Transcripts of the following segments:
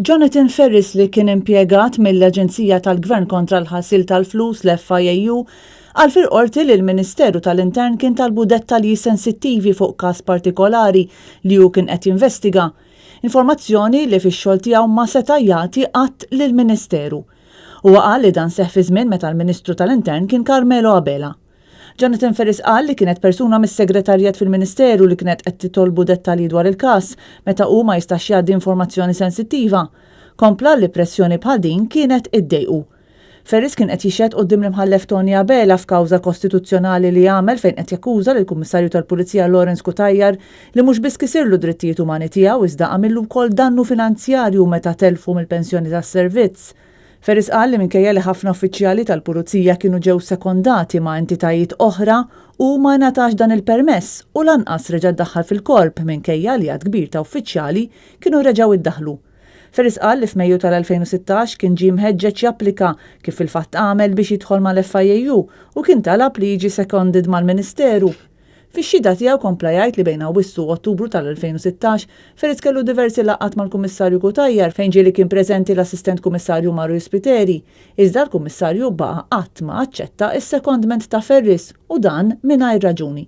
Jonathan Ferris li kien impjegat mill-Aġenzija tal-Gvern kontra l-Ħasil tal-Flus, l-FIAU, qal fil-Qorti li l-Ministeru tal-Intern kien talbu dettalji sensittivi fuq każ partikolari li hu kien qed jinvestiga, informazzjoni li fix-xogħol tiegħu ma seta' jagħti qatt lill-Ministeru. Huwa qal li dan seħħ fi żmien meta l-Ministru tal-Intern kien Carmelo Abela. Jonathan Ferris qal li kienet persuna mis-segretarjat fil-Ministeru li kienet qed titolbu dettalji dwar il-każ meta hu ma jistax jgħaddi informazzjoni sensittiva. Kompla li pressjoni bħal din kienet iddejqu. Ferris kien qed jixhed quddiem l-Imħallef Toni Abela f'kawża kostituzzjonali li għamel fejn qed jakkuża lill-Kummissarju tal-Pulizija Lawrence Cutajar li mhux biss kisirlu d-drittijiet umani tiegħu iżda għamillu wkoll dannu finanzjarju meta telfu mill-pensjoni tas-servizz. Ferris qal li minkejja li ħafna uffiċjali tal-Pulizija kienu ġew sekondati ma' entitajiet oħra, hu ma ngħatax dan il-permess u lanqas reġa' ddaħħal fil-Korp minkejja li għadd kbir ta' uffiċjali kienu reġgħu ddaħħlu. Ferris qal li f'Mejju tal-2016 kien ġie mħeġġeġ japplika, kif fil-fatt għamel biex jidħol mal-FIAU u kien talab li jiġi seconded mal-Ministeru. Fix-xhieda tiegħu kompla jgħid li bejn Awwissu u Ottubru tal-2016, Ferris kellu diversi laqgħat mal-Kummissarju Cutajar fejn ġieli kien preżenti l-Assistent Kummissarju Mario Spiteri, iżda l-Kummissarju baqa' qatt ma aċċetta s-secondment ta' Ferris u dan mingħajr raġuni.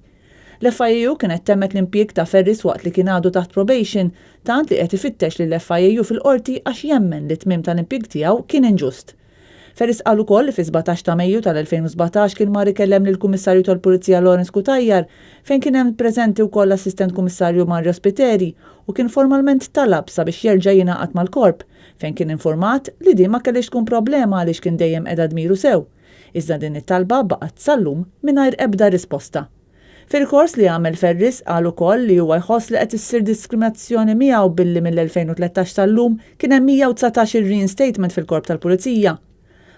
L-FIAU kienet temmet l-impjieg ta' Ferris waqt li kien għadu taħt probation, tant li qed ifittex lill-FIAU fil-Qorti għax jemmen li t-tmiem tal-impjieg tiegħu kien inġust. Ferris qal ukoll li fis-17 ta' Mejju tal-2017 kien mar ikellem lill-Kummissarju tal-Pulizija Lawrence Cutajar fejn kien hemm preżenti wkoll l-Assistent Kummissarju Mario Spiteri u kien formalment talab sabiex jerġa' jingħaqad mal-Korp fejn kien infurmat li din ma kellhiex tkun problema għaliex kien dejjem qeda dmiru sew. Iżda din it-talba baqgħet sal-lum mingħajr ebda risposta. Fir-rikors li għamel Ferris qal ukoll li huwa jħoss li qed issir diskriminazzjoni miegħu billi mill-2013 sal-lum kien hemm 119 il-reinstatement fil-Korp tal-Pulizija.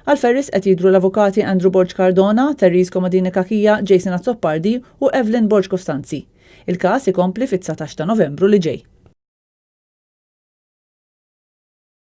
Għal Ferris qed jidhru l-Avukati Andrew Borg Cardona, Therese Comodini Cachia, Jason Azzopardi u Evelyn Borg Costanzi. Il-każ ikompli fit-19 ta' Novembru li ġej.